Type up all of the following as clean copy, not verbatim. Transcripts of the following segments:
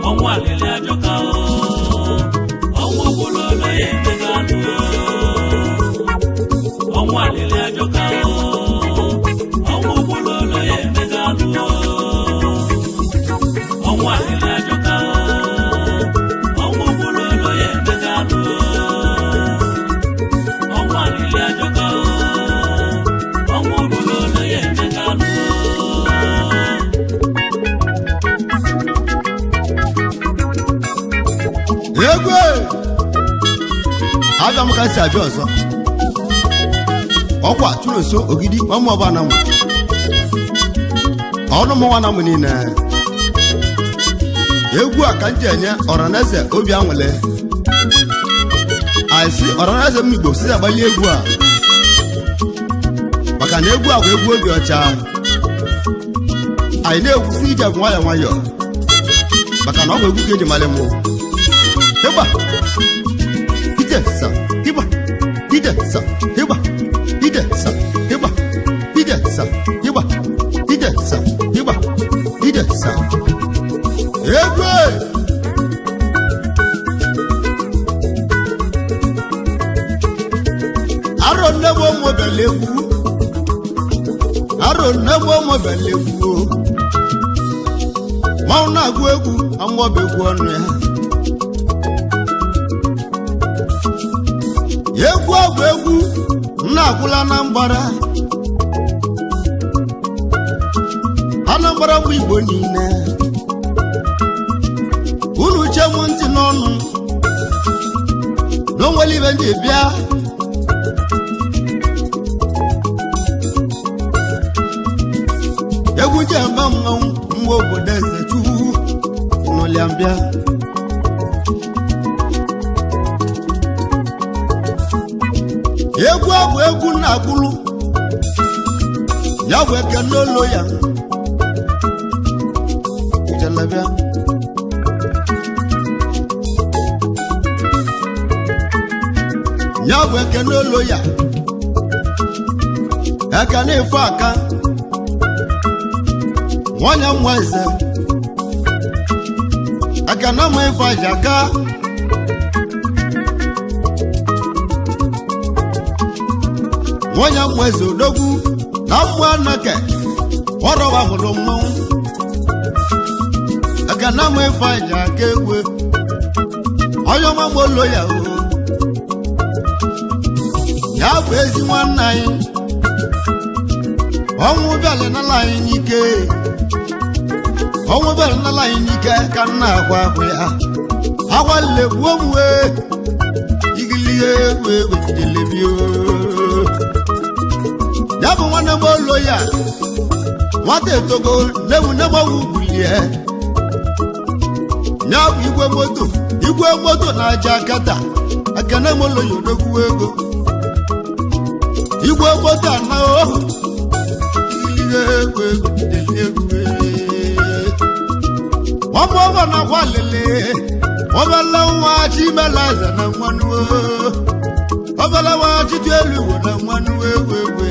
Ọnwụ alịlị ajọka o, ọnwụ ogbulu olu ya emega anụ o. Ọnwụ alịlị ajọka o, ọnwụ ogbulu olu ya emega anụ o. Ọnwụ alịlị ajọka o, ọnwụ ogbulu olu ya emega anụ o. Ọnwụ alịlị ajọka o, ọnwụ ogbulu olu ya emega anụ o. Egwu abịa m ka si abịa ọzọ. Ọkwa chụrụ nso ogidi ọmụ ọba na mụ ọnụ mụ nwa na mụ niile. Egwu a ka m ji enye ọranaeze obi anwụle anyị si ọranaeze m Igbo si agbali egwu a, maka na egwu a bụ egwu obi ọcha. Anyị na-ekwusi ije bụ nwayọọ nwayọọ, maka na ọ bụ egwu ka eji mara mụ. Ịgba ije sa ịgba ije sa ịgba ije sa ịgba ije sa ịgba ije sa ịgba ije sa. Egwu arọ nne m omobele egwu, arọ nne m omobele egwu, manwụ na-agụ egwu amụọba egwu ọnụ ya. Egwu ọgwụ egwu nna agwụla na mgbara Anambra bụ Igbo niile. Unu che m ntị n'ọnụ na o nwere ibe ndị bịa. Egwu ji eme mmanwụ mgbe obodo eze chukwu nụlịa mbịa. Egwu abụ egwu na-agwụlụ ya bụ eke n'olu ya njelebịa. Ya bụ eke n'olu ya, eke na-efe aka nwanyị nwa eze, eke na ama ife aja aka. Nwanyị nwa eze odogwu na mmụọ anake ọrọwa hụrụ mmanwụ, eke na ama ife aja aka. Egwe onye ọma gbolo ya o, ya bụ ezi nwanne anyị. Ọnwụ bịala n'ala anyị n'ike, ọnwụ bịala n'ala anyị n'ike ka nna agwa ahụ ya agwa legbuo m wee igilige egwu egwu jelebio. Ya bụ nwanne m olo ya, nwata etogo nnewu nnemọwụ bulie. Ya bụ igwe moto, igwe moto na-aja akata ekene m olo ya odogwu ego igwe moto ana ohu igilige egwu egwu egwu. Ọmụ ọgbọ na-akwa lele ọbala nwa chimelaza na mmanụ, ọbala nwa chịtụ elu igbo na mmanụ ewu ewu.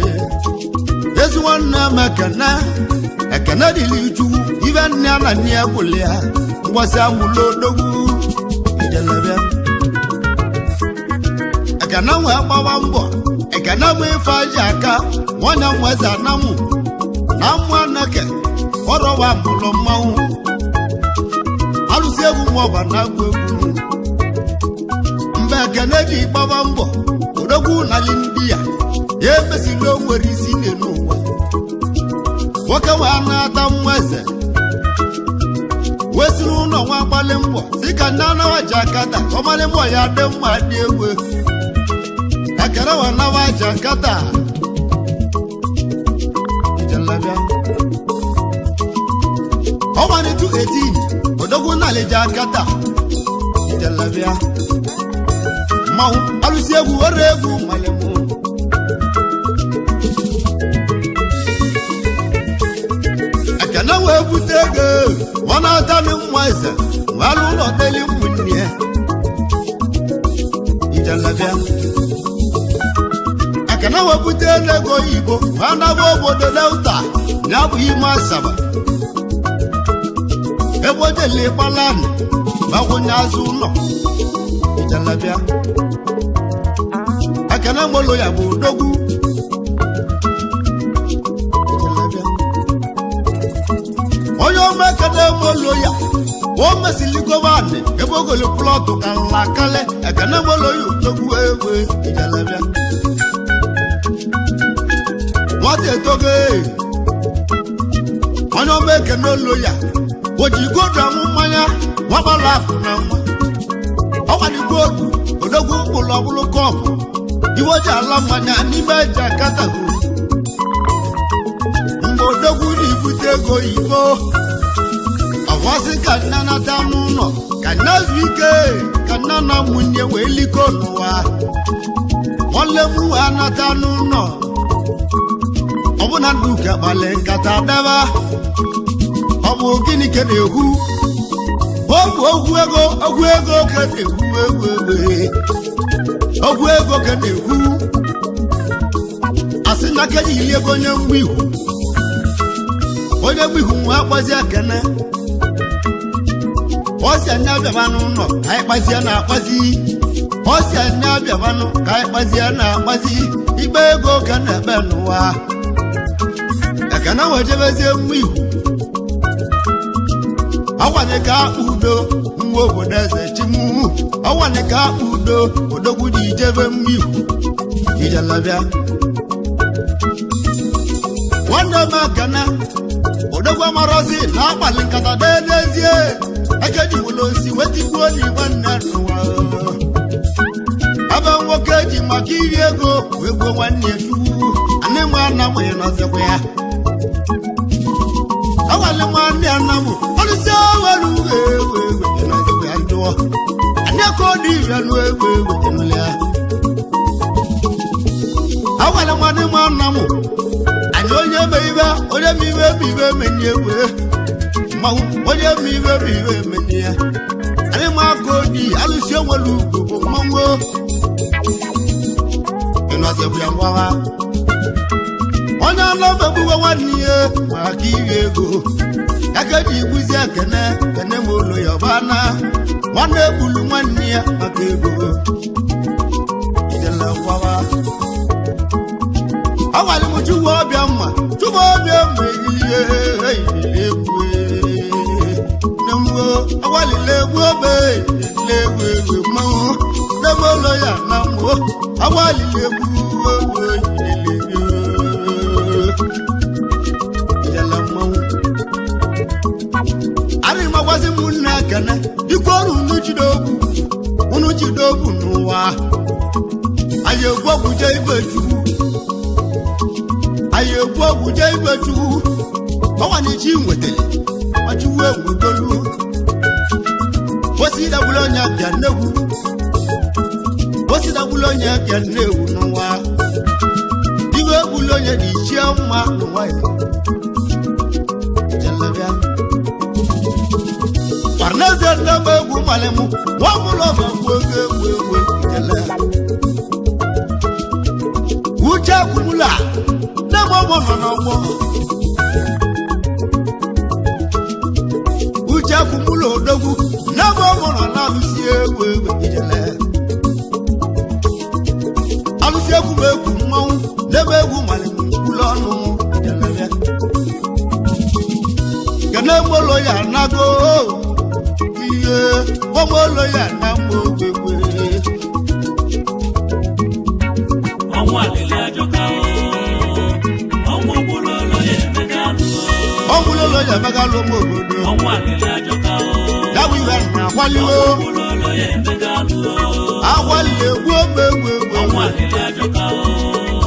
Ezi nwanne m ekene, ekene dịrị Chukwu ibe nne na nne ya gwụlụ ya mgbasị amụlụ odogwu ijelebịa. Ekene nwee gbawa mbọ, ekene bụ ife aja aka nwanne m eze anamụ na mmụ anake ọrọwa mụlụ mmanwụ. Nwọba na-agwụ egwu. Mgbe Ekene ji gbaba mbọ odogwu nali ndị ya ya emesili, o nwere isi n'elu ụwa. Nwoke wee na-ata nwa eze wee si n'ụlọ nwa gbalị mbọ si ka nne anawa Jakata, ọmalị mbọ ya dị mma dị egwu. Ekene wee nawa Jakata ijelebịa ọnwa 218 odogwu nali Jakata ijelebịa mmanwụ alụsị egwu were egwu malịmụ. Ekene wee bute ego ọ na-atani nwa eze wee alụ ụlọ deli ụmụnne ya ijelebịa. Ekene wee bute ego oyibo wee naba obodo Delta, ya bụ ime Asaba, ebe o jele ịgbalanị gbakwunye azụ ụlọ ijelebịa. Ekene molo ya bụ odogwu ijelebịa. Onye ọma Ekene molo ya o mesili gọvanị ebe ogole plọtụ ka nla kalị. Ekene molo ya odogwu egwe ijelebịa. Nwata etogo. Onye ọma Ekene olo ya o ji godu amụ mmanya nwagbala akụ na nwa ọgbadigoodu odogwu mkpụrụ ọbụlụ kọpụ iwe ji ala mmanya n'ime eji akatago. Mgbe odogwu na-ebute ego oyibo, ọwasị ka nna nata n'ụlọ ka nna zu ike, ka nna na nwunye wee liko n'ụwa. Nwanne m wee anata n'ụlọ ọbụna nduka kpali nkata daba. Ọ bụ gịnị ka na-ekwu? Ọ bụ okwu ego, okwu ego ka na-ekwu egwu egbe, okwu ego ka na-ekwu. Asị na aka ili ego onye mgbe ihu, onye mgbe ihu nwa akpazi Ekene. Ọ si anya bịabanụ ụlọ ka anyị kpazie na akpazi. Ọ si anya bịabanụ ka anyị kpazie na akpazi ikpe ego ka na-ekpe n'ụwa. Ekene wee jebezie mgbe ihu ọgwanye ka udo nwa obodo eze chimu ọgwanye ka udo odogwu ji jebe mgbe ihu ijelebịa. Nwanne m Ekene odogwu amarozi na akpali nkata deedezie eke ji wụlọ osi wetigbuo n'igwe nne n'ụwa ebe nwoke ji maka iri ego wee gbuo nwanne chukwu. Anị m anamụghị nọzikwa ya awali nwanne anamụ ọlụsị owelu ewu ewu nọzikwa ya njụọ anị aka ọ dị ire nụ ewu ewu nụlụ ya. Awali nwanne m anamụ anyị onye me ibe, onye me ibe me ibe menye ewe mmanwụ, onye me ibe me ibe menye ya. Anyị ma aka odi alụsị onwere ugwu bụ mmanwụ ịnọzikwa ya ngwawa. Onye anọbegbuwe nwanne ya maka iri ego aka ji igbuzi Ekene. Kene ma ụlọ ya ọbana nwanne egbulu nwanne ya maka ego ijele ngwawa. Agwalị m Chukwu ọbịa mma, Chukwu ọbịa mma eyilie eyilile egwu nne m o. Agwalịla egwu obe eyilile egwu egwu mmanwụ nne m ụlọ ya na mmụọ. Agwalịla egwu egwu eyilile egwu ijele mmanwụ. Adịghị m agwazi m nna Ekene biko ọrụ unu jide okwu unu jide okwu n'ụwa. Anyị egwu ọgwụ jee ibe Chukwu, anyị egwu ọgwụ jee ibe Chukwu. Ọnwa na chi nwetara ọchịwu enwegolu osi dagbulu onye bịa nnegwu, osi dagbulu onye bịa nnegwu n'ụwa. Iwe egbulu onye dị ichie mma n'ụwa ya jelebịa. Kwarneze nne m egwu malịmụ nwa mụlọ ma gbuo ego egwu egwu jele. Uche kwumula nne m ọgbọ nọ n'ọgbọ. Uche kwumula odogwu nne m ọgbọ nọ na-alụsi egwu egwu ijele. Alụsi egwu m egwu mmanwụ nne m egwu malịmụ nkwulu ọnụ ijele. Kene molo ya nago iye na-akwaliwo Ọnwụ olóyè Emeka nụ o. akwalili egwu ogbe egwu egwu Ọnwụ alịlị ajọka o.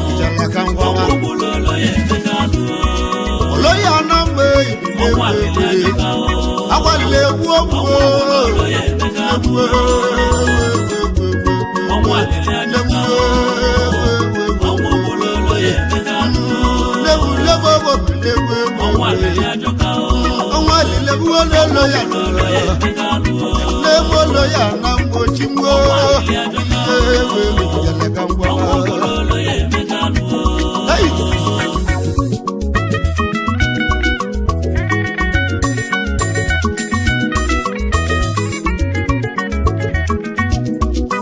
ijele ka ngwawa Ọnwụ olóyè Emeka nụ o. olóyè anamgbe Ọnwụ egwu alịlị egwu ajọka o. akwalili egwu ogbe Olóyè Emeka nụ egwu o. egwu egwu Ọnwụ alịlị ajọka o. Ọnwụ olóyè Emeka nụ o. egwu egwu egwu Ọnwụ alịlị ajọka o. ọnwa alịlị egwu olóyè Olóyè Emeka nụ o. nne olóyè anamgbe chimwo Ọnwụ alịlị ajọka o. egwu egwu ijele ka Ọnwụ ngwawa olóyè Emeka nụ o. Hey!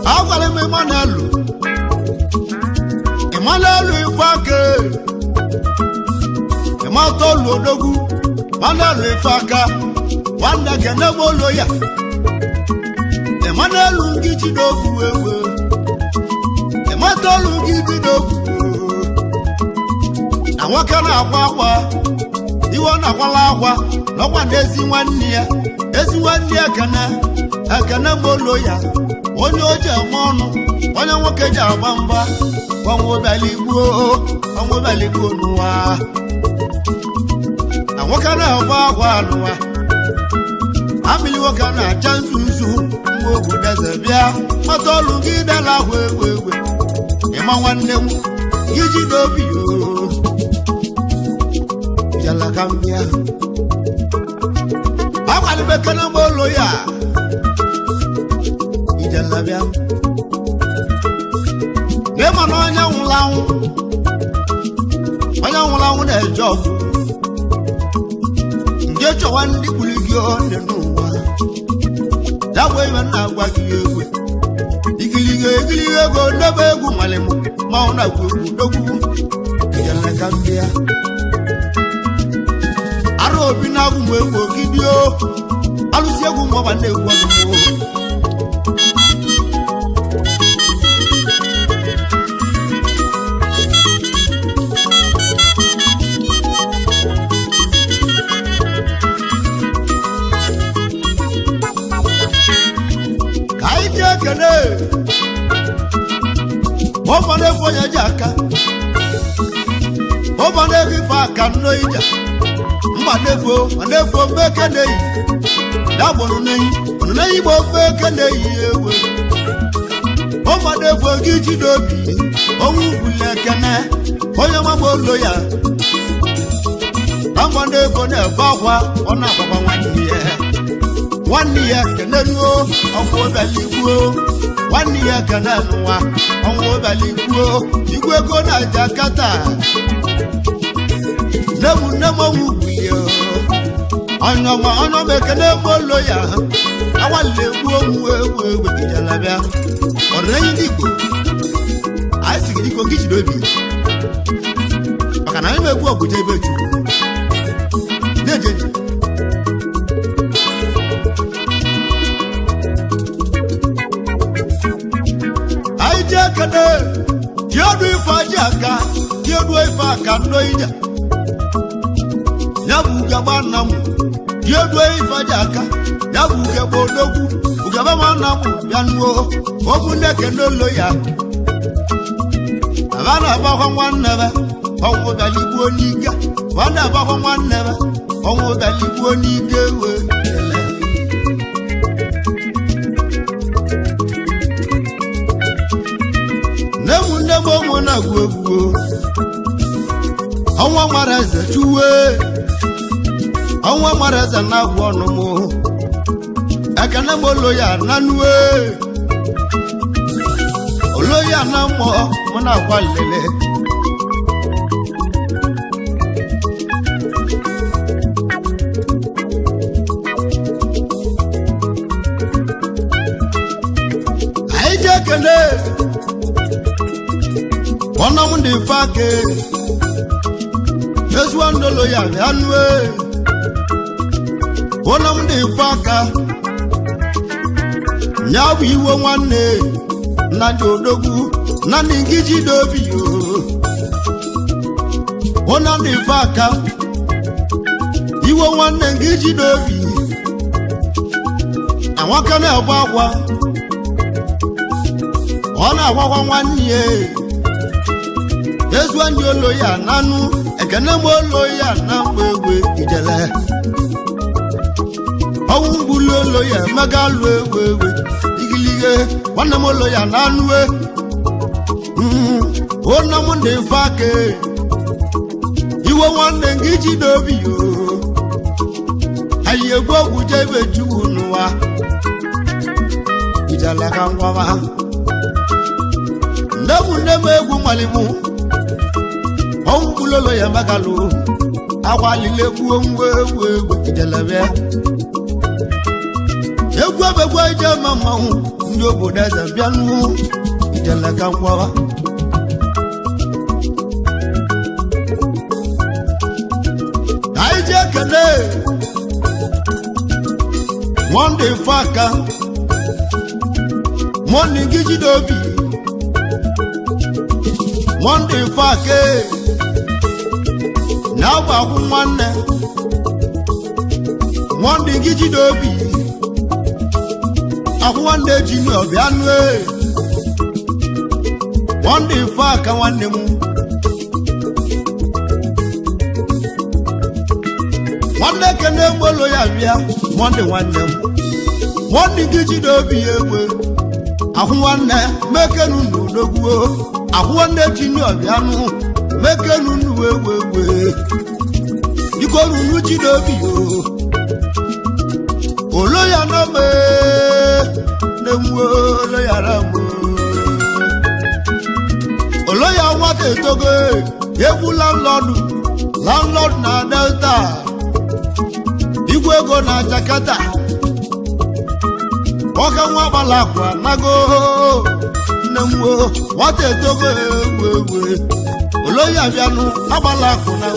Agwara m Emmanuel Emmanuel Ifeaka Ịmatolu Odogwu Emmanuel Ifeaka nwanne kene m olu ya Emmanuel Ngichidogwu ewe Ịmatolu Ngichidogwu na nwoke na-akwa akwa iwe ọ na-akwala akwa n'ọkwa na ezi nwanne ya ezi nwanne ya kene ekene molo ya onye o ji eme ọnụ onye nwoke ji agba mgba ọnwụ bịaligbuo ọnwụ bịaligbuo n'ụwa na nwoke na-agba akwa n'ụwa amịlị nwoke na-acha nzu nzu mgbe obodo eze bịa mata ọlụ gị dala ahụ egwu egwu ịma nwanne m gị jide obi yoo yala ka m bịa agbalịbe kene m olu ya ijela bịa n'ịma na onye nwụrụ anwụ onye nwụrụ anwụ na-eje ọgụ nje chọwa ndị gburu gị ole n'ụwa ya bụ ibe na-agwa gị egwe igiliga egiliga ego ndebe egwu malịm ma ọ na-agwa egwu dogwu ijele ka m bịa arụ obi na-agụ m egwu ogidio alụsị egwu ma ọba na-egwu ọdụmụ ka anyị ji ekene ọba na-efu onye ji aka ọba na-efu ife aka nnọọ ije mba n'efo ma n'efo mmeke na-eyi dagboro n'eyi ọnụ n'eyi gbo mmeke na-eyi ewe ọma n'efo gị jide obi ọnwụ ugwule ekene onye mama olo ya na mba n'efo na-ebe akwa ọ na-agbakwa nwanne ya nwanne ya kenenuo ọnwụ ọbịaligbuo nwanne ya kene nụwa ọnwụ ọbịaligbuo igwe ego na-aja kata nemu nemu ọnwụ gwulie ọnyọma ọnyọma ekene molo ya awalile egwu onwu egwu egwu ijele bịa ọdịnenyi ndị Igbo anyị sị gị dịka oge jide obi maka na anyị na-egwu ọgụje ebe Chukwu na-eje anyị ji ekene ji ọdụ ife aji aka ji ọdụ ife aka nnọ ije ya bụ ugegbe nna m ji edu ife ji aka ya bụ ugegbe odogwu ugegbe nwanna m bịa nuo okwu nneke n'ụlọ ya aba na-agbakwa nwanne be ọnwụ bịaligbuo n'ike ba na-agbakwa nwanne be ọnwụ bịaligbuo n'ike wee ele. Nne m nne m ụmụ na-agwụ egwu ọnwa mara eze chuwe ọnwa mara eze na-agwụ ọnụ m ekene m olo ya nanue olo ya na mmụọ mụ na-agwa lele anyị ji ekele ọnụ m dị mfe aka ezuwa ndolo ya bịa nue ụlọ m dị mfe aka ya bụ iwe nwanne nna dị odogwu na ndị ngiji dị obi ụlọ m dị mfe aka iwe nwanne ngiji dị obi na nwoke na-egbu akwa ọ na-agwakwa nwanne ya ezuo ndị olo ya nanụ ekene m olo ya na mgbe egwe ijele ọnwụ mgbulu olo ya emega lụ egwe egwe igilige nwanne m olo ya nanụ e ona m ndị mfe aka iwe nwanne gị jide obi yo anyị egwu ogwu jebe chukwu n'ụwa ijele ka ngwaba nne m nne m egwu malimu ọnwụ mkpụlolo ya megalụ akwa lile gbuo ngwa egwu egwu ijelebe egwu ebegwu ije ma mmanwụ ndị obodo eze bịanụ ijele ka ngwaba anyị ji ekele Monde Faka Monde gị jide obi Monde Faka na-agba akwụ nwanne Monde gị jide obi akwụ nwanne ji nwe ọbịa nụ e Monde Faka nwanne m nwanne kene mgbolo ya bịa Monde nwanne m Monde gị jide obi ya egbe ahụ nwanne mekenu n'odogwuo ahụ nwanne ji nne ọbịanụ mekenu nnu egbe egbe ikorunu jide obi yo olo ya na me na-emue olo ya na mụ olo ya nwata etogo egwu landlọdụ landlọdụ na Delta igwe ego na Jakarta ọka nwa agbala akwa nago nne m nwata etogo egwu egwu oloyi abịanụ agbala akụ na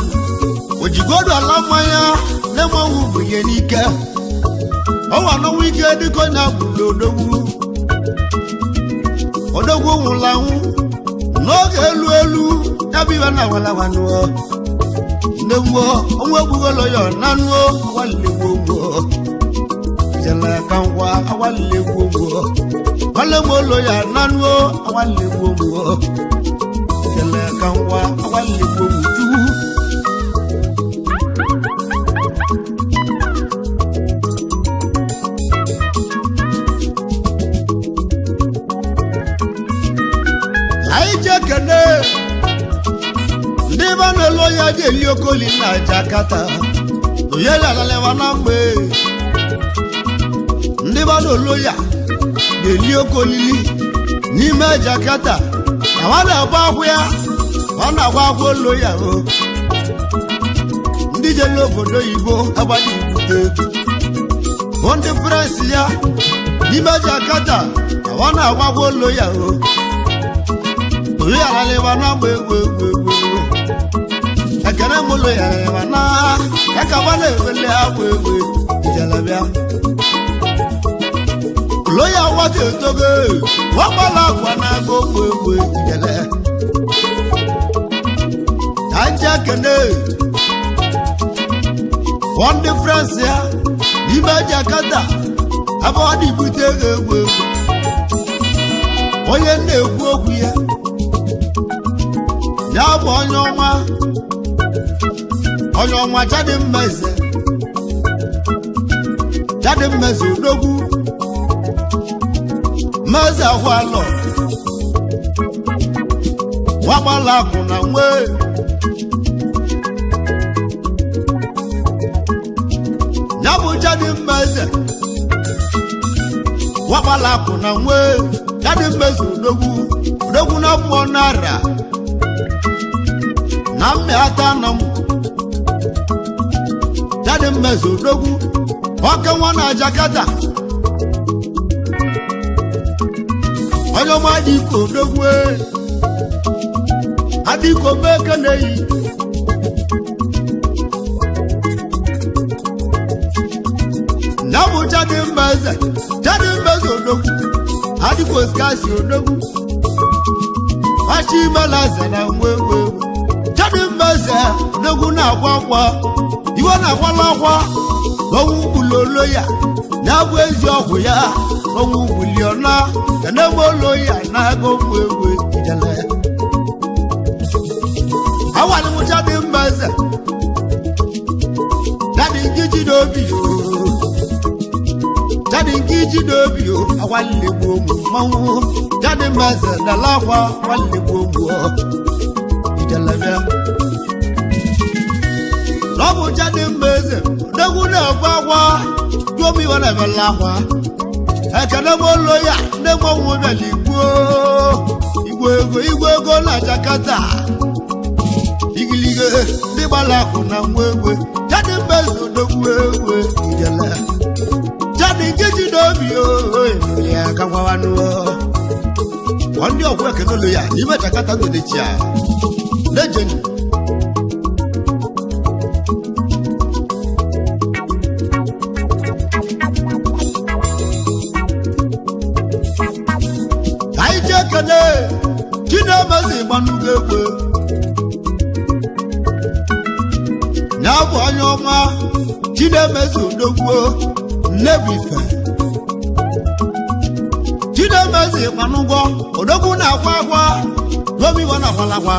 ojigodu ala mmanya na-enweghị bụ ihe n'ike ọnwa anọnwa ike dịka onye agbụrụ odogwu odogwu nwụrụ anwụ n'oge elu elu ya bụ ibe na awalawanụọ nne m onwe egbugolo ya nanuo awalilegbuo jele ka ngwa awalilegbuo nwanne m olo ya nanuo awalilegbuo jele ka ngwa awalilegbuo chukwu. Anyị ji ekene ndị be na-elu ya ji eli okoli na Jakarta oyelalaleva na mgbe ndị be na-elu ya ga-eli okolili n'ime Jakarta na ọ na-agba akwụ ya ọ na-agba akwụ olu ya o ndị je n'obodo oyibo agbaji ibute ego ndị frans ya n'ime Jakarta na ọ na-agba akwụ olu ya o oyelalaleva na mgbe egwu egwu egwu egwu ekene m ụlọ ya eba na ekaba na-ewele agba egbe ijelebịa ụlọ ya nwata etogo nwagbala akwa na-aga ogbe egbe ijele ka nje ekene ndị frans ya n'ime Jakarta ebe ọ na-ebute ego egwu egwu onye na-ekwu okwu ya ya bụ onye ọma onye ọma Chadimma Eze Chadimma Eze odogwu mmeze ahụalọ nwagbala akụ na nwe ya bụ Chadimma Eze nwagbala akụ na nwe Chadimma Eze odogwu odogwu na mmụọ nara na mmịata na m Chadimma Eze odogwu ọka nwa na Jakarta onye ọma adịko odogwu adịko meke na-eyi na bụ Chadimma Eze Chadimma Eze odogwu adịko skasi odogwu achimela eze na nwe ewu ewu Chadimma Eze odogwu na-akwa akwa iwe na-akwala akwa Ọnwụ gbulolo ya ya bụ ezi ọgwụ ya. Ọnwụ gbuliọna enemolo ya na-agụ mgbe egwu ijele. Awalimụcha dị mma eze dadi nkiji n'obi o, dadi nkiji n'obi o. Awaligbo ụmụ mmanwụ dadi mma eze dala akwa awaligbo ụmụ ijele bịa. N'ọbụ jadi mma eze odegwu na-ekwe akwa jụọ m iwe na-emela akwa. Ekene m olo ya ndị mmanwụ bịara igbuo igwe ego, igwe ego na Jakarta igilige ndị gbara akụ na nwa egwe. Jadi mma eze odogwu egwe ijele jadi nkeji n'obi o ya ka gwawanụ ndị ọgwụ. Ekene olo ya n'ime Jakarta Indonesia legend. Anyị ji ekene Chinemeze gbanugo egwe ya bụ onye ọma. Chinemeze odogwuo nnebuife. Chinemeze gbanugwo odogwu na-akwa akwa gomiwa na akwalakwa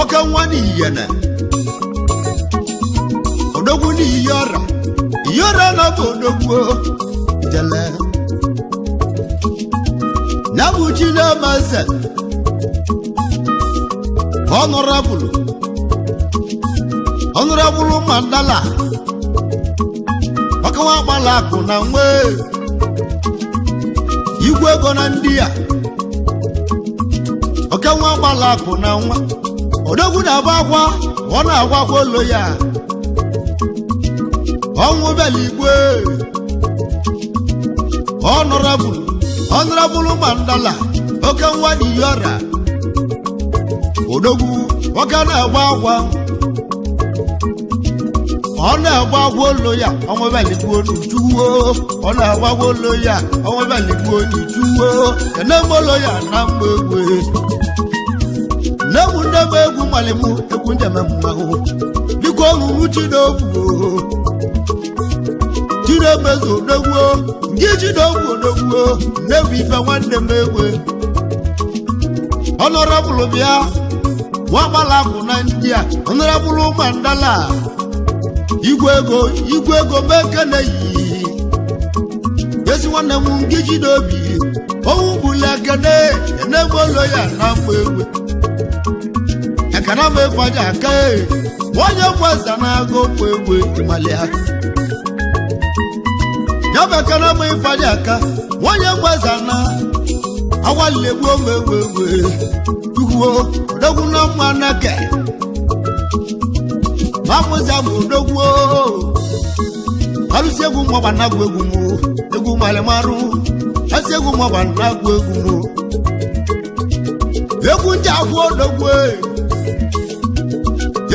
oke nwa n'iyene odogwu n'iyi ọra iyi ọra na bụ odogwuo jele ya bụ Chinemeze honorable, honorable Mandala ọkawa agbala akụ na nwe igwe ego na ndị a okenwa agbala akụ na nwa odogwu na-agba akwa ọ na-agwa akwa olo ya ọnwụ bịala igwe. Honorable, honorable Mandala oke nwa dị ọra odogwu nwoke na-agba akwa ọ na-agba akwa olo ya ọnwụ bịala igwe n'uchuwo. Ọ na-agba akwa olo ya ọnwụ bịala igwe n'uchuwo. Kene m olo ya na mgbe egwe nne m nne m egwu malim egwu njem mmanwụ biko ọṅụṅụ Chinogwu Chinemezu odogwuo nke Chinogwu odogwuo nnebu ife nwanne m egwe. Honorable bịa nwa gbalapụ na ndị a honorable Mandala igwe ego, igwe ego mekene yi ezi nwanne m nke Chidobi owu gbula ekene enemolo ya na mgbe egwe ekene m efaja aka e onye mweza na-agụ mgbe egwe ịmalịa ya bụ ekene m ịfaja aka onye mweza na awalilegbuo m egwe egwe tukwuo odogwu na mma neke mamụza m odogwuo arụsị egwu mọba na-agụ egwu m egwu malịmarụ asị egwu mọba na-agụ egwu m egwu nje agwụ odogwu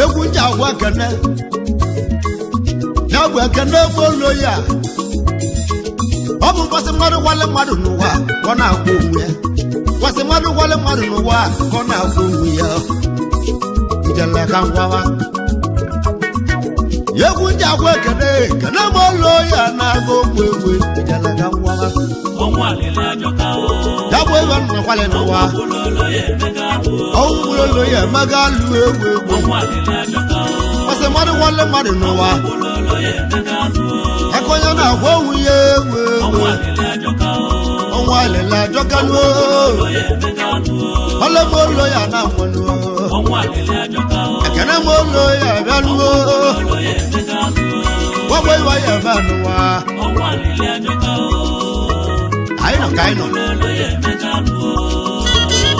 egwu nje agwụ ekene ya bụ ekene olu ya. Ọ bụ mgbasị mmadụ gwale mmadụ n'ụwa ka ọ na-agwụ onwe ya, kwasị mmadụ gwale mmadụ n'ụwa ka ọ na-agwụ onwe ya. Ijele ka ngwawa egwu nje agwụ ekene ekene ma olu ya na-agụ ogwu egwu ijele ka ngwawa. Ọnwụ alịlị ajọka o. Ya bụ ebe nnakwale n'ụwa. Ọnwụ gburu olo ya emega alụ o. Ọnwụ gburu olu ya emega alụ egwu egwu. Ọnwụ alịlị ajọka o. Kwasị mmadụ gwale mmadụ n'ụwa. Gburu olo ya emega alụ o. Aka onye na-agwa onwe ya egwu Ọnwụ egwu. alịlị ajọka o. Ọnwụ alịlị ajọka nuo. Olo ya emega alụ o. Ọlọmọ olu ya na-amụ nuo. Ọnwụ alịlị ajọka o. Ekene m olu ya bịa nuo. Olo ya emega alụ o. Gbogbo iwe ya ebe n'ụwa. Ọnwụ alịlị ajọka o. Anyị nọ ka anyị nọ. Olo ya emega alụ o.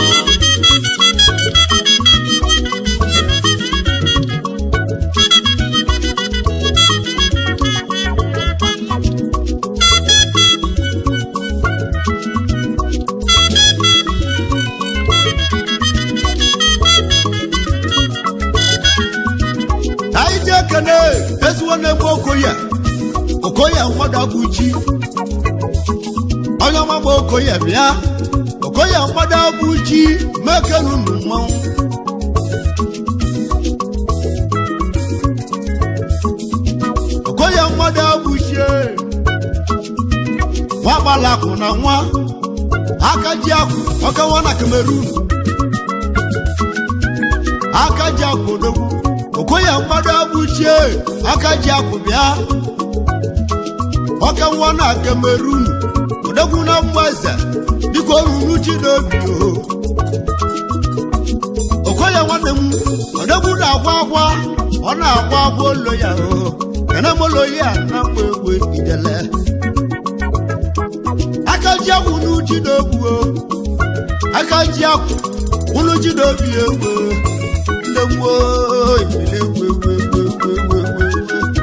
Anyị ji ekene ezigbo na-egbu Okoye Okoye mmadụ abụchi onye ọma bụ Okoye bịa Okoye mmadụ abụchi mekenu unu mmanwụ. Mmadụ abụchie nwa gbalakụ na nwa aka ji akwụ ọkawa na Cameroon aka ji akwụ odogwu. Okoye mmadụ abụchie aka ji akwụ bịa ọka nwa na Cameroon odogwu na mgbaze dịka oruru chi n'obi o. Okoye nwanne m odogwu na-akwa akwa, ọ na-akwa akwa olo ya o kene m olo ya na mgbe egbe ijele aka ji akwụ n'uchi n'obi o, aka ji akwụ n'uchi n'obi egbe nne m o ijele egwu egwu egwu egwu egwu egwu egwu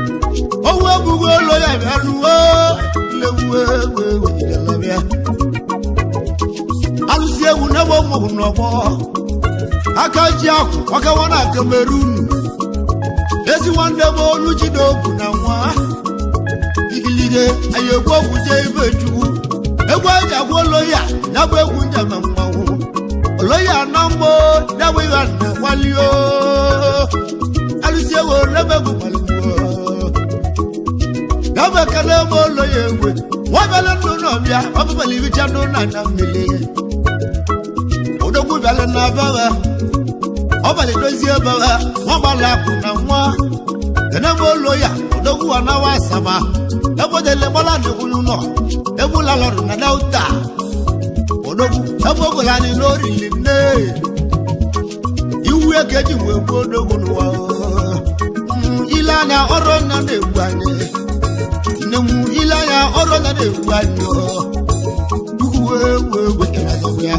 owu ebughị olo ya bịa nuo nne m egwu egwu ijele bịa alụsị egwu n'ebe ụmụ n'ọgbọ aka ji akwụ ọkawa na Cameroon ezi nwanne m olu ji n'obu na nwa igilige anyị egwu ogwu jee ibe chukwu egwu eji agwa olo ya ya bụ egwu njem mmanwụ olo ya na mgbọ ya bụ ihe na kwalio alụsị egwu n'ebe egwu kwalio ya bụ ekele ebe olo ya egwe nwa bịala ndụ n'ọbịa ọ bụbala ibicha ndụ na anya mmiri odogwu bịala na baba ọbalị dozie baba nwa gbala akụ na nwa enebe olo ya odogwu anawa asaba ebodele gbala n'ekwulu nọ egbulalọrụ na delta odogwu ebe ogola anyị n'orili nne iwu eke ji wee gbuo odogwu n'ụwa. Ile anya ọrụ nna na-egbu anyị nne m, ile anya ọrụ nna na-egbu anyị ukwu wee wee wee ya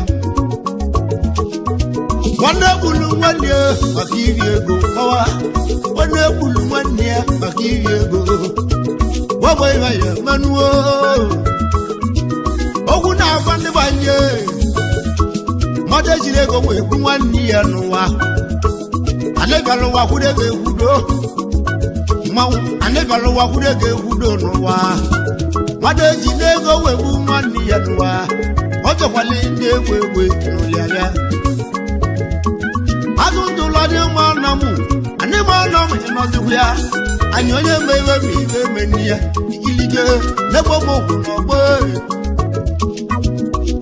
nwanne gburu nwanne ya maka iri ego kọwa nwanne gburu nwanne ya maka iri ego gbagba ịba ya manuo ogwu na-agwa ndị gbanye mmadụ ejiri ego wee gbu nwanne ya n'ụwa anịbịara ụwa kwudo ego ekwudo mmanwụ anịbịara ụwa kwudo ego ekwudo n'ụwa mmadụ eji n'ego wee gbu nwanne ya n'ụwa ọ chọkwala ndị egwu egwu n'ụlọ ya azụ ndụlọ dị mma na mụ anyị ma na mụ ịnọzikwa ya anyị onye ma iwe ma iwe meni ya ikilige n'ebe m okwu n'ọgbọ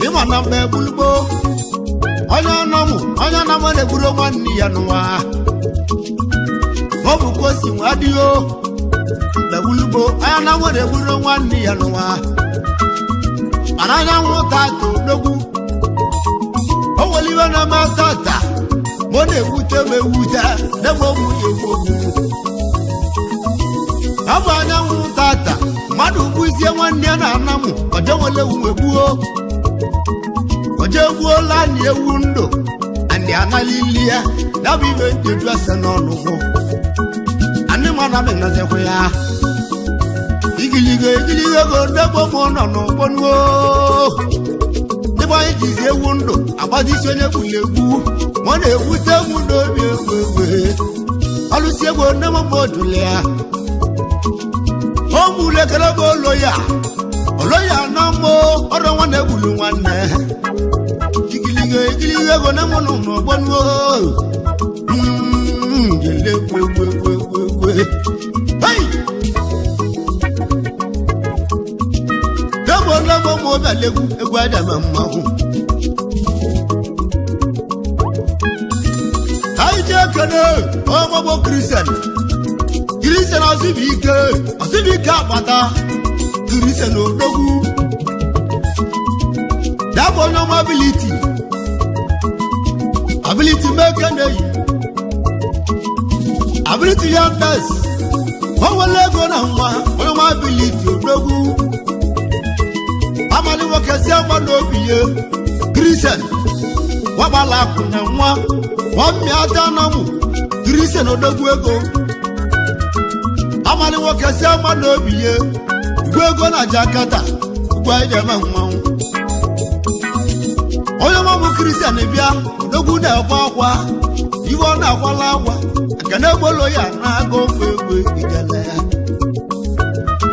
ịma na mgbe gbulugbo onye anọmụ onye anamụ na-egburu nwanne ya n'ụwa ọ bụ ka o si nwa adịghị mgbe gbulugbo onye anamụ na-egburu nwanne ya n'ụwa mana anyanwụ tata odogwu o nwere iwe na-eme tata ma ọ na-ewute m ewute n'ebe ụmụ ya egwu okwu ọ bụ anyanwụ tata mmadụ gbuzie nwanne ya na-ana m ọje nwere ewu egbuo ọje egbuola anyị ewu ndụ anyị analili ya ya bụ ibe njeju ese n'ọnụ mụ anyị mana m nọzikwa ya igiligo igiligo ego ndebe ụmụ nọ n'ụgbọnuo dịbe anyị jizi ewu ndụ agbazisi onye gburu egbu ma ọ na-ewute egwu n'obi egwu egwe alụsi egwu nne m mgbe ojuli ya o mulekere bụ olo ya olo ya na mbụ ọrụ nwanne gburu nwanne igiligo igiligo ego nne m nọ n'ụgbọnuo jele egwu egwu egwu egwu egwu hey! Debo lebo mo bẹ legu egwu adama mmanwụ. Anyị ji ekele ọmụmụ Kristian. Kristian Azubike Azubike akpata Kristian odogwu. Dabo onye ọma abiliti abiliti meke na-eyi abiliti ya ndes o nwere ego na nwa onye ọma abiliti odogwu. Amali nwoke si agba n'obi ya Kristian wagbala akwụ na nwa nwammiata na mụ Kristian odogwu ego amali nwoke si agba n'obi ya igwe ego na Jakarta ugwu anyị eme mmanwụ onye ọma bụ Kristian bịa odogwu na-akwa akwa iwe ọ na-akwala akwa ekene egbolo ya na-agụ ofe egbe ijele ya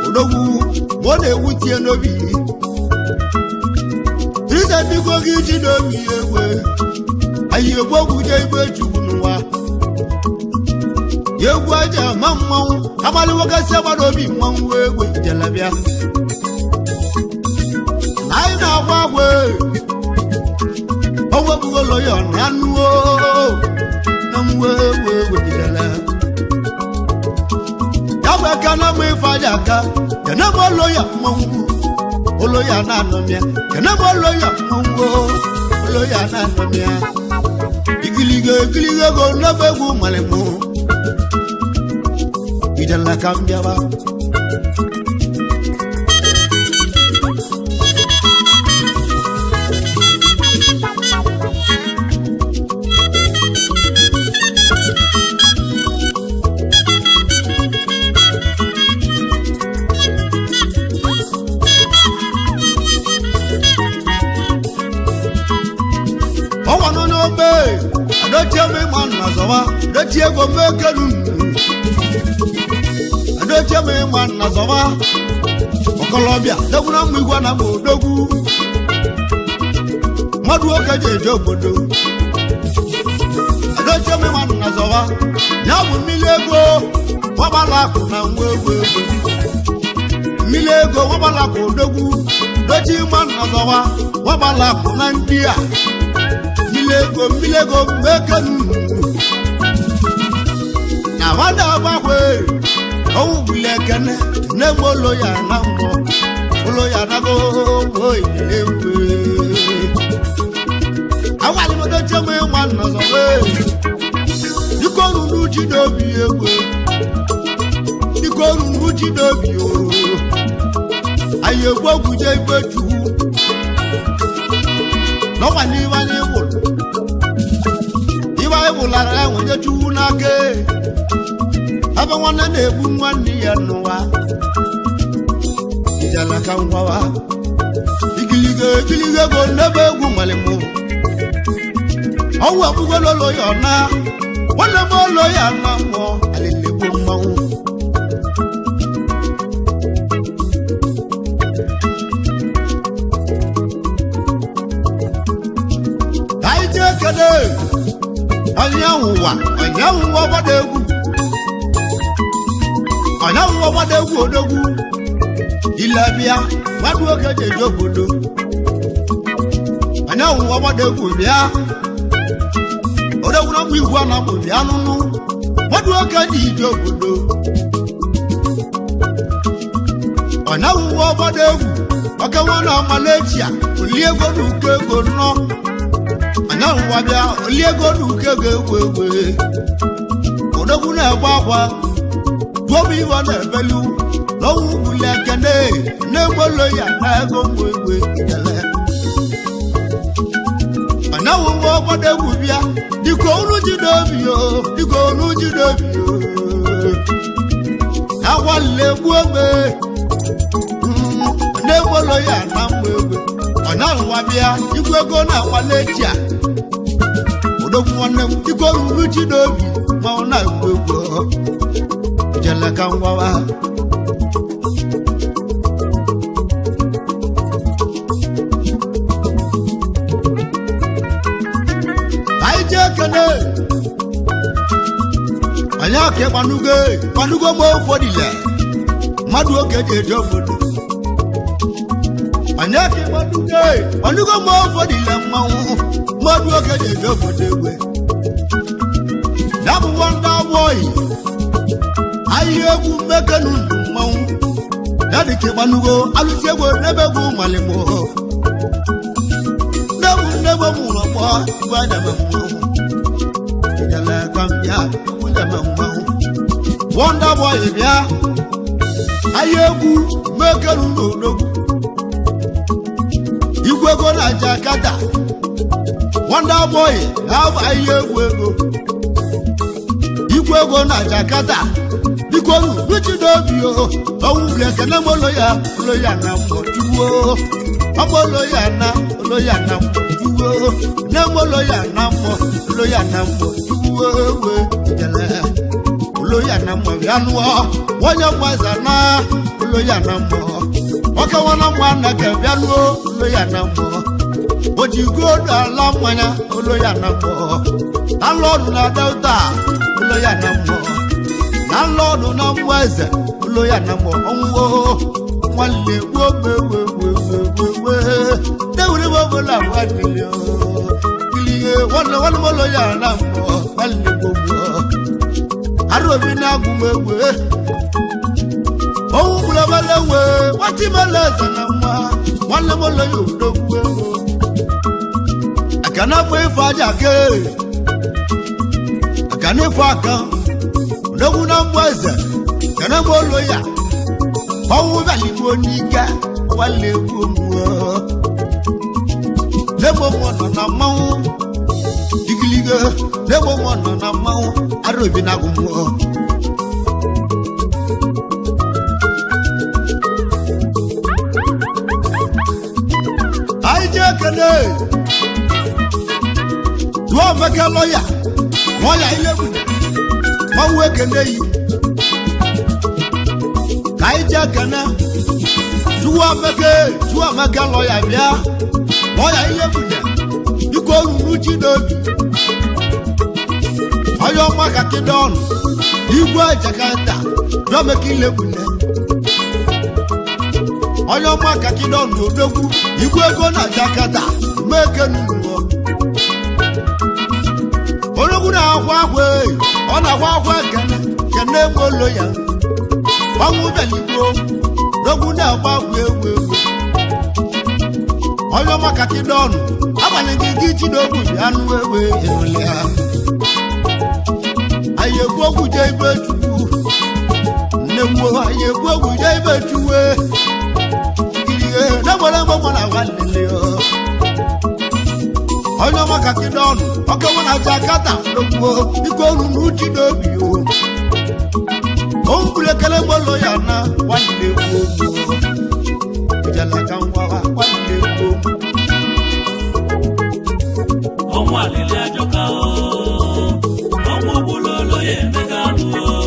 odogwu ma ọ na-ewutie n'obi Kristian biko gị ji n'obi egwe anyị egwu ogwu je igwe chukwu n'ụwa ya egwu aja ama mmanwụ Abalị nwoke si agbada obi mmanwụ egwe jelebịa. Anyị na-agwa agwa ọnwa egbugolo ya na anụ na nwa egwe egwe jele. Ya bụ aka na mma ife aja aka kene m olo ya mmanwụ olo ya na-anọmịa kene m olo ya mmanwụ olo ya na-anọmịa. Igiliga egiliga ego n'ebe egwu malịmụ ijele ka m bịaba. Ọnwa nọ n'obe adochie m ịma nna zọwa adochie ego m ekelu adochie m ịma nna zọwa ọkọlọbịa dogwu na mma igwe na m odogwu mmadụ nwoke ji eje obodo adochie m ịma nna zọwa ya bụ mmiri ego nwagbala akụ na nwa egwu egwu mmiri ego nwagbala akụ odogwu dochie ịma nna zọwa nwagbala akụ na ndị a mmiri ego mekenu na wada agbakwe ọwụ gbule ekene nne m olo ya na mbọ olo ya na go oyilewe awalimodoche m ịma nnọzọwe dịka oruru ji n'obi egwe dịka oruru ji n'obi o anyị egwu ogwuje igwe chukwu n'ọkwa n'iwe anyị gwụrụ iwe anyị gwụlara ya nwere chukwu n'aka ebe nwanne na-egbu nwanne ya n'ụwa ijela ka ngwawa igiliga egiliga ego n'ebe egwu nwalimụ ọnwụ egbugololo ya ọna nwanne m olo ya na mmụọ alịlegbu mmanwụ. Anyị jee kene onye ụwa onye ụwa gbada egwu onye ụwa gbada egwu odogwu ile bịa mmadụ oge ji eje obodo onye ụwa gbada egwu bịa odogwu na mgbe igwe na mgbe bịa nụnụ mmadụ oge ji ije obodo onye ụwa gbada egwu oke nwa na ọmalechia olie ego na uko ego nnọọ anyanwụ bịa olie ego n'uke ga-egwu egwu odogwu na-egbe akwa duo m iwe na-ebelu n'ọnwụ gbuli ekene na-egbolo ya na ego mgbe egwe ele anyanwụ nwa ọgbado egwu bịa dịka olu ji n'obi o dịka olu ji n'obi o agwalile egbu egbe na-egbolo ya na mgbe egwe ọnyanwụ bịa igwe ego na-akwale echi a odogwu nwanne m dịka oruru ji n'obi ma ọ na-egwu egwu jele ka ngwawa. Anyị jee kene anyị aka ịgbanugo gbanugo ma ụfọdụle mmadụ oge ji eje obodo anyị aka ịgbanugo gbanugo ma ụfọdụle mmanwụ mmadụ oge ji eje obodo egwe ya bụ nwanda agbọghị ahịhịa egwu mmekenu ndụ mmanwụ ya dị ka ịgbanugo alụsị egwu n'ebe egwu malimo nnegbu nnegbu m ụlọ kpọọ igwe anyame mmanwụ ijele ka m bịa egwu nyame mmanwụ wọnda bọyị bịa ahịa egwu mmekenu n'odogwu igwe ego na Jakarta wọnda bọyị na-abụ ahịa egwu ego igwe ego na Jakarta biko ruchi n'obi o ọnwụ bụrụ ekene m olo ya olo ya na mmụọ ọmọ olo ya na olo ya na mmụọ nne m olo ya na mmụọ olo ya na mmụọ tuwo ewe jele olo ya na mmụọ ya nụọ onye mgbaza na olo ya na mmụọ nwoke nwana mmụọ na ka bịa nụọ olo ya na mmụọ o ji godu ala mmanya olo ya na mmụọ ala ọrụ na delta olo ya na mmụọ Na nlọdụ na mmụọ eze ụlọ ya na mmụọ ọnwụ nwanne gbuo mewewewewewe dewuri bọbụla nwanne kilie nwanne nwanne m ụlọ ya na mmụọ nwanne gbogbo arụ obi na-agwụ m egbe ọnwụ gburu obele nwe nwata imela eze na nwa nwanne m ụlọ ya odogwu ego akana bụ ife aja ke akana ife aka odogwu na mgba eze kene m ụlọ ya ọnwụ bịaligbo n'ike nwanne egwu mmụọ n'egbo mmụọ nọ na mmanwụ igiligo n'egbo mmụọ nọ na mmanwụ arụ obi na agwụ mmụọ. Anyị jee kene tụọ meke lọya lọya ilegbu mmanwụ ekene yi ka anyị jee kene tụọ meke tụọ meke lọya bịa lọya ilegbu biko ruru ji n'obi onye ọma ka kidọn igwe Jakarta bịa meke ilegbu nne onye ọma ka kidọn odogwu igwe ego na Jakarta meke n'ụlọ odogwu na-akwa akwa ee, ọ na-akwa akwa kene kene molo ya ọnwụ bịaligbo odogwu na-agba akwa egwu egwu onye ọma ka kidọn agbanyeghị gị ji n'ogwu bịa nụ egbe ịnụlị ha anyị ekwu okwu jee ibe chukwu nne m wo anyị ekwu okwu jee ibe chukwu kirie na-enwere mgbe na agwa nlele onye ọma ka kidọn ọka nwe na Jakarta n'ogwuo biko ruru uchi n'obi o o ekele molo ya na nwanne gbo ijelaka ngwa nwanne gbo. Ọnwụ alịlị ajọka o, ọnwụ ogbulu ya emega anụ o.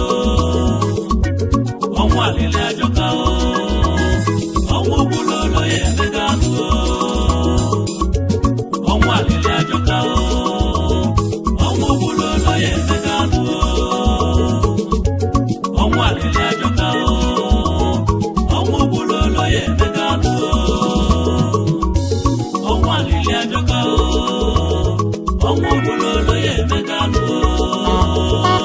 Ọnwụ alịlị ajọka o, ọnwụ ogbulu ya emega anụ o. Ọnwụ alịlị ajọka o, ọnwụ ogbulu ya emega anụ o. Ọnwụ alịlị ajọka o, ọnwụ ogbulu ya emega anụ o. Ọnwụ alịlị ajọka o, ọnwụ ogbulu ya emega anụ o.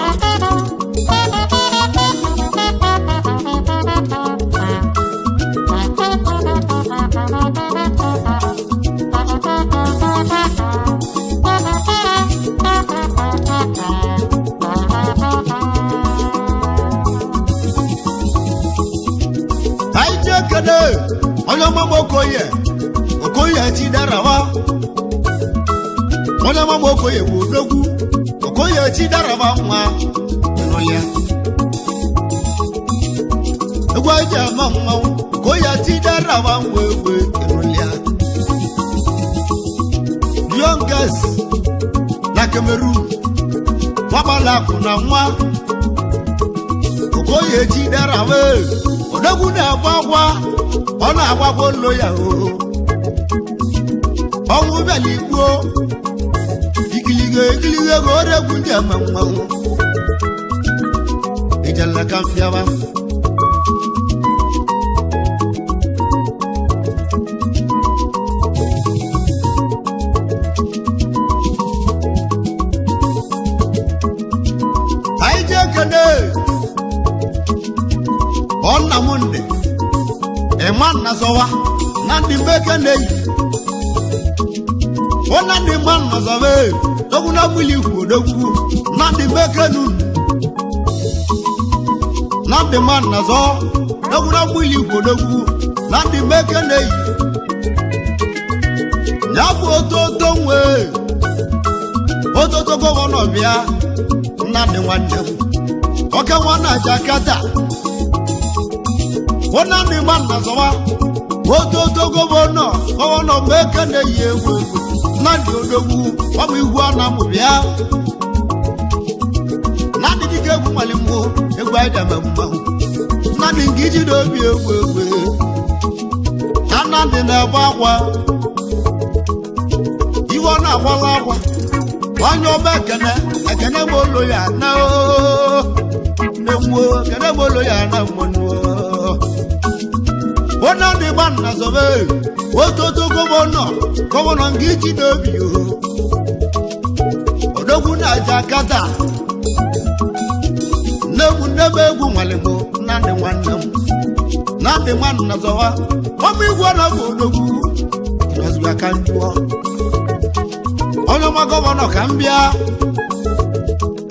Anyị jee kene onye ọma m Okoye Okoye Chiderawa onye ọma m Okoye bụ odogwu Okoye Chiderawa nwa ịnụlịa egwu anyị ji ama mmanwụ Okoye Chiderawa nwa egwu ịnụlịa youngest na Cameroon nwagbala akụ na nwa Okoye Chiderawa odogwu na-agba akwa ọ na-agbakwa olo ya o ọnwụ bịala igbuo ikiligo ikiligo ego oregwu ndị ama mmanwụ ijela ka mfịawa anyị jee kene ọnna m ndị ịma nna zọwa na ndị mbeke na-eyi ọ na ndị mma nna zọwa ee dogwu na mmiri ikwu odogwu na ndị mbeke nunu na ndị mma nna zọ dogwu na mmiri ikwu odogwu na ndị mbeke na-eyi ya bụ ototo nwee ototo gọvanọ bịa nnadị nwanne m oke nwa na Jakarta wọn ní má nà sọ wa ototo gọvanọ gọvanọ mẹkẹ na-eyi egwu egwu nnadị odogwu ọmụ ihu anamụ bịa nnadị dịka egwu malimụ egwu anyị dama mmanwụ nnadị nke iji n'obi egwu egwu na nnadị na-agba akwa iwe ọ na-akwala akwa onye ọma ekene ekene ma olu ya na oo Nne m kene m olu ya na mmanụ. Onye ndị gba nna zọbe ototo gọvanọ gọvanọ nke iji n'obi o. Odogwu na Jakarta. Nne m egwu nwalimụ nnadị nwanne m. Nnadị nwanna zọwa. Ọmụ igwe na bụ odogwu. Ịnọzikwa ka m jụọ. Onye ọma gọvanọ ka m bịa.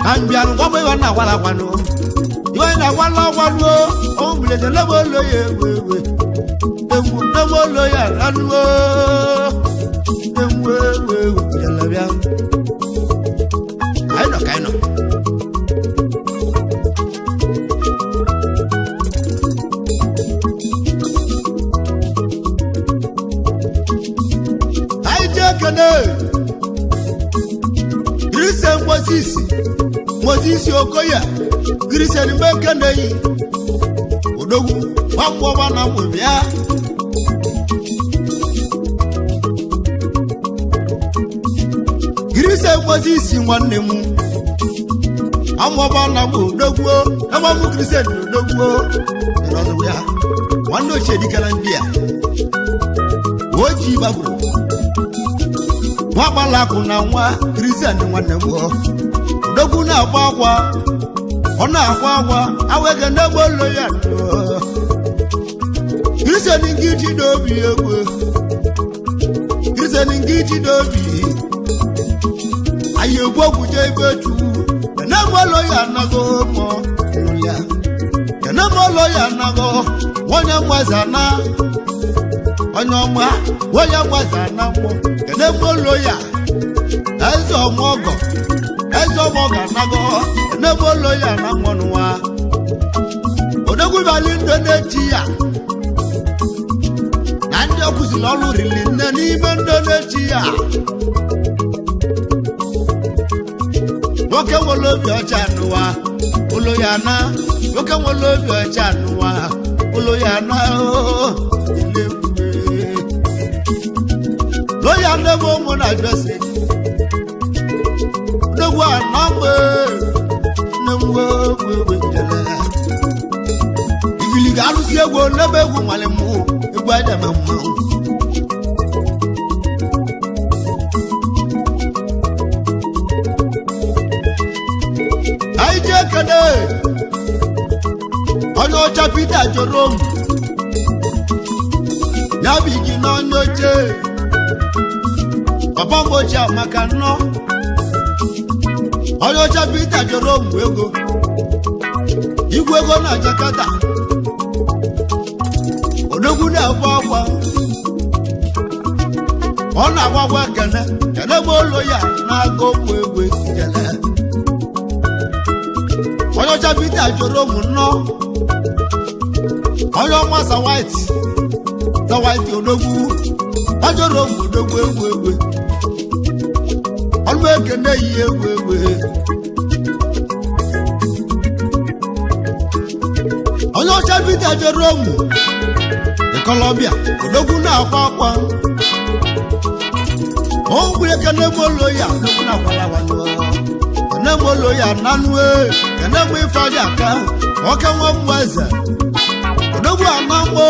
Ka m bịa nụ gwa m na agwala agwanụ. Iwe na agwala agwanụ o. Ọmụ bilete nne m olu ya ewu ewu. Ewu nne m olu ya lanụ o. Ewu ewu ewu jala bịa. Anyị nọ ka anyị nọ. Anyị jee kene Christian Moses Moses Okoye Christian Mekeneyi Odogwu nwakwọba na nwebịa Christian Moses nwanne m amụọba na m odogwu ebe m Christian odogwu ịnọzụ ya nwanne ochie dikara ndị a o ji bagburu nwa gbalakụ na nwa Christian nwanne m odogwu na-agba akwa ọ na-akwa akwa awege n'egbe olu ya Christian nke ji n'obi egwu Christian nke ji n'obi anyị egwu ogwuje ebe chukwu n'egbe olu ya anago mọ ya n'egbe olu ya anago onye mgbaza na onye ọma onye mgbaza na mmụọ n'egbe olu ya eze ọmọgọ eze ọmọgọ anago n'egbe olu ya na mmụọ nwa odogwubali ndụ na-echi ya na ndị ọkụziri ọrụ riri nne n'ime ndụ na-echi ya nwoke nwere obi ọcha n'ụwa ụlọ ya na nwoke nwere obi ọcha n'ụwa ụlọ ya na ooo lóyà ndébò mú na jọ́sí ndégbo ànágbé ndégbo gbégbé jẹlẹ ìgìlìgì alụsị egwu n'ebe egwu nwale mụ egwu adama mmanwụ anyị jee kene onye ọcha Peter Jerome ya bụ igi n'onye oche papa m ochie maka nnọọ onye ọcha Peter Jerome ego igwe ego na Jakarta odogwu na-akwa akwa ọ na-agwa akwa kene kene m olu ya na-aga ụmụ egwe jele onye ọcha Peter Jerome nnọọ onye ọma Sawaiti Sawaiti odogwu ọjọrọ m odogwu egwu egwe ọlụ ekene yi egwu egwe onye ọcha Peter Jerome Ikolobia odogwu na-akwa akwa ogwu ekene m olu ya odogwu na-akwala kene m olu ya nanụ kene m ifeadị aka nwoke nwa mmụ eze odogwu anamgbo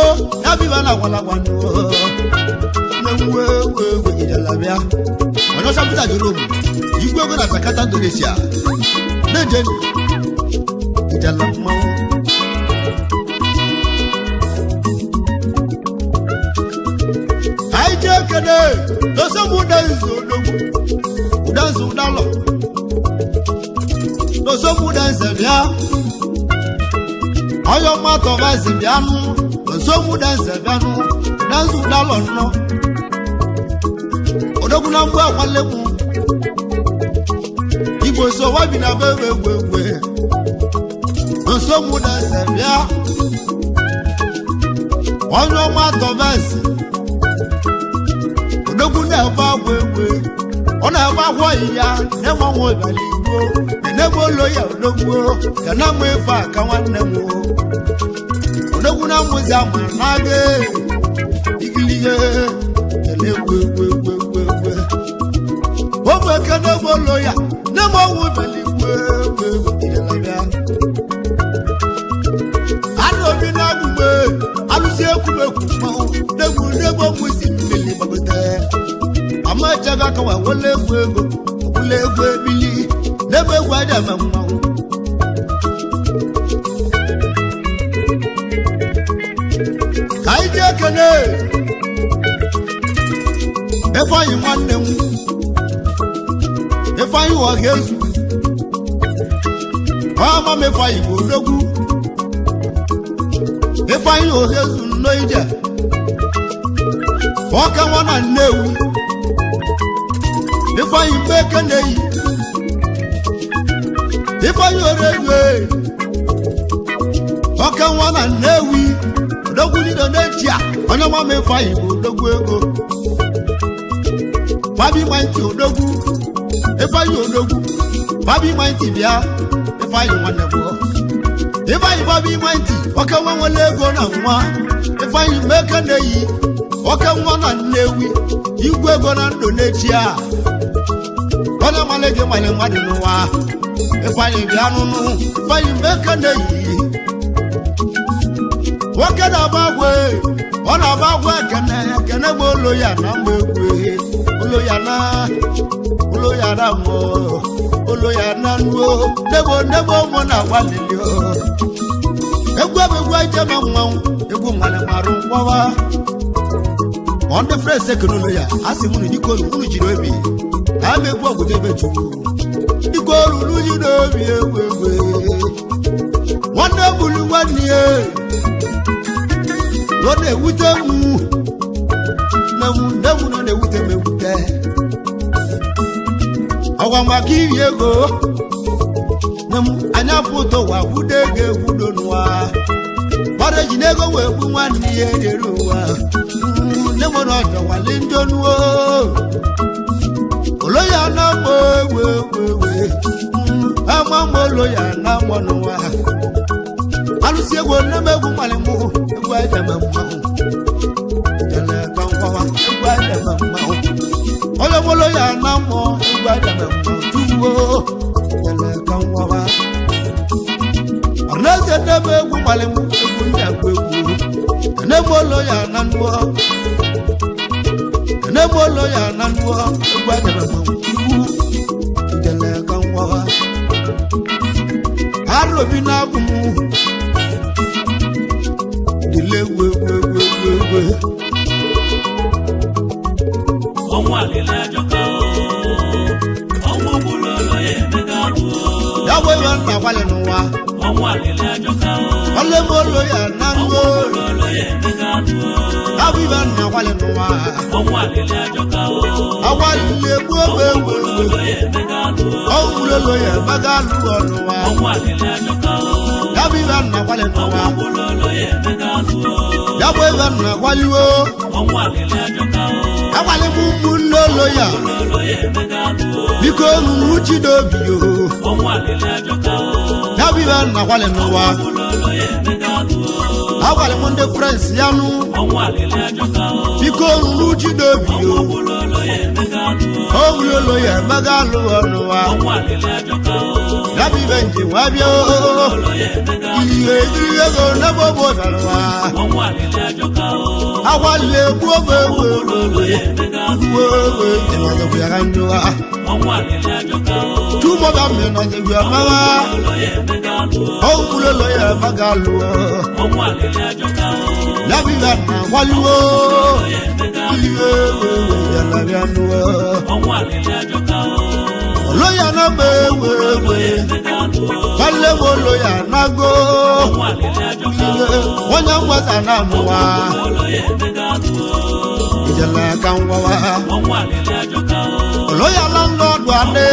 ya biba na agwalagwanụ onye ọcha Peter Jerome igwe ego na Jakarta Indonesia na-eje ijala mmanwụ anyị jee kene dosom udenzu odogwu udenzu ụdalọ dosom udenze bịa onye ọma tọvazi bịanụ dosom udenze bịanụ udenzu ụdalọ nnọọ odogwu na mgbe akwalekwu igbo so wabi na be egwe egwe nsogbu na eze bịa onye ọma tọvezi odogwu na-ebe agwa egwe ọ na-ebe agwa ya na-enwe nwa ịbala igbo na-ebe olu ya odogwu ka na mma ife aka nwanne m odogwu na mmụzi ama na-aga igilige egwu egwu egwu egwu egwu ogbe kene gbolo ya ne ma ọnwụ beli egwu egwu egwu ijela bịa N'egbo m si mmiri gbagote amachaga aka wa wele egwu ego ọbụla egwu ebili n'ebe egwu aja ma mmanwụ. Ka anyị jee kene Ifeanyị nwanne m, Ifeanyị ọha ezu ọma m. Ifeanyị bụ odogwu. Ifeanyị ọha ezu nnọọ ije ọka nwa na Nnewi. Ifeanyị mgbe ekeneyi Ifeanyị orezu ọka nwa na Nnewi, odogwu niile n'echi a. Onye ọma m, Ifeanyị bụ odogwu ego. Fabi Mighty odogwu, Ifeanyị odogwu, Fabi Mighty bịa. Ifeanyị nwanne bụ Ifeanyị Fabi Mighty, oke nwa nwere ego na nwa. Ifeanyị meke na-eyi oke nwa na Nnewi, igwe ego na ndụ n'echi a. Onye mara gị mara mmadụ n'ụwa. Ifeanyị bịa nụnụ. Ifeanyị meke na-eyi nwoke na-agba agwa, ọ na-agba agwa. Ekene ekene bụ olo ya na mgba egwu olo ya na olo ya na mmụọ olo ya na nnuo nebo nebo mụ na-agba lili egwu bụ egwu ijeme mmanwụ egwu mmanụ marụ ngwawa. Ọ ndị frens ekenụlụ ya a sị mụnụ dịka olu unu jiri obi na ama egwu ọgụdụ ebe chukwu dịka olu unu jiri obi egwu egwu. Nwanne bulu nwanne ya ọ na-ewute m nne m, nne m nọ na-ewute m ewute ọgwa maka iri ego. Nne m anya pụta ụwa gwudo ego egwudo n'ụwa gbara eji n'ego wee gbu nwanne ya erere ụwa. Nne m na ọjọwali ndị onuo olo ya na mma ewe ewe ama mma olo ya na mma n'ụwa alụsị egwu. Nne m egwu mmalị mụ egwu adama mmanwụ jele ka nkwawa egwu adama mmanwụ onye mụlụ ya na mmụọ egwu adama mmanwụ tuwo jele ka nkwawa ọnaeze. Nne m egwu mmalị mụ egwu ndị agwa egwu. Nne m olo ya na mmụọ, nne m olo ya na mmụọ egwu adama mmanwụ tuwu jele ka nkwawa arobi na-agụ m dịle egwu egwu egwu egwu egwu. Ọnwụ alịla ajọka o, ọnwụ gburu olo ya emega alụ o. Ya bụ ebe nna gbalị n'ụwa. Ọnwụ alịla ajọka o, ọle m olo ya na ọnwụ ngo gburu olo ya emega alụ o. Ya bụ ibe nna gbalị n'ụwa. Ọnwụ alịla ajọka o, agbalịla egbu ogbe ọnwụ egwu gburu egwu olo ya emega alụ o. Ọnwụ olo ya emega alụ ọnụwa. Ọnwụ alịla ajọka o, Ya bụ ibe nna gbalị n'ụwa. ọnwụ gburu olo ya emega alụ o. Ya bụ ebe nna gbaliwo. Ọnwụ alịla ajọka o, Agbalị m ụmụnne olo ya. gburu olo ya emega alụ o. Biko nunu chidobi o. Ọnwụ alịla ajọka o, Ya bụ ibe nna gbalị n'ụwa. gburu olo ya emega alụ o. Agbalị m ndị frens ya nụ. Ọnwụ alịla ajọka o, Biko nunu chidobi ọnwụ o. gburu olo ya emega alụ o. Ọnwụ olo ya emega alụ ọnụwa. Ọnwụ alịla ajọka o, Ya bụ ibe njem wee bịa o. olo ya emega alụ Ihe ejiri ego n'ebe ọ bụ ọbịara. Ọnwụ alịla ajọka o, Agbalị egbu ogbe egwu egwu olo ya emega alụ egwu egwu ịnọzikwa ya ka njụwa. Ọnwụ alịla ajọka o, Túmọ̀ bá mi nọzikwa ya mara. olo ya emega alụ o. Ọnwụ olo ya emega alụ. Ọnwụ alịla ajọka o, Ya bụ ibe nna gbaliwo. olo ya emega alụ Ihe egwu egwu yala bịa nụọ. Ọnwụ alịla ajọka o, Olo ya na mma egwu egwu. olo ya emega alụ o. Nwanne m olo ya nago. Ọnwụ alịla ajọka o, Onye mgbasa na mụwa. olo ya emega alụ o. Ijele ka ngwawa. Ọnwụ alịla ajọka o, Olo ya landlord wane.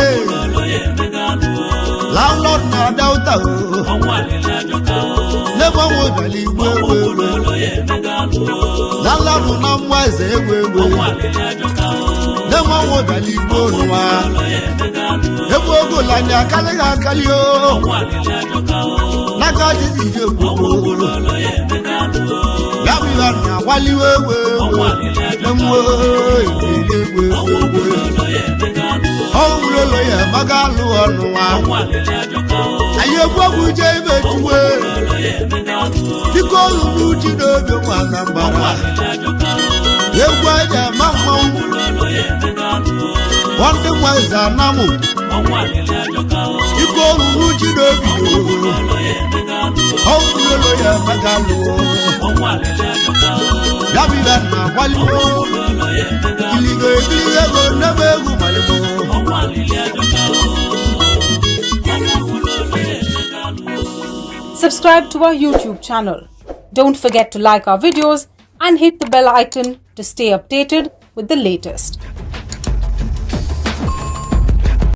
olo ya emega alụ o. Landlord na Delta o. Ọnwụ alịla ajọka o, N'ebe ọnwụ bịara igbu egwu ọnwụ egwu. gburu olo ya emega alụ o. Landlord na mwa eze egwu egwu. Ọnwụ alịla ajọka o, N'ebe ọnwụ bịara igbu n'ụwa. olo ya emega alụ o. Egwu ogo lanya akarịghị akarị o. Ọnwụ alịla ajọka o, N'aka jiji ji egwu ọnwụ egwu. gburu olo ya emega alụ o. Ya bụ ihe na agbaliwe egwu egwu. Ọnwụ alịla ajọka Enwe o, egwu egwu ọnwụ egwu. gburu olo ya emega alụ o. Ọnwụ olo ya emega alụ ọnụwa. Ọnwụ alịla ajọka o, Anyị egwu egwu jee ibe tuwe. olo ya emega alụ o. Biko unu ji n'obi nwa na Ọnwụ mgbara. alịla ajọka o, Egwu aja ama mmanwụ. Ololo ya emega alụ Nwanne nwa eze anamụ. Ọnwụ alịlị ajọka o. Ike oruru ji n'obi. Ololo ya emega alụ Ọnwụ ya emega alụ. Ọnwụ alịlị ajọka o. Ya bụ ibe na akwalio. Ololo ya emega alụ Kiligo ekiligo ego nnebe egwu malimo. Ọnwụ alịlị ajọka o. Ọnwụ ololo ya emega alụ. Subscribe to our YouTube channel. Don't forget to like our videos and hit the bell icon to stay updated with the latest.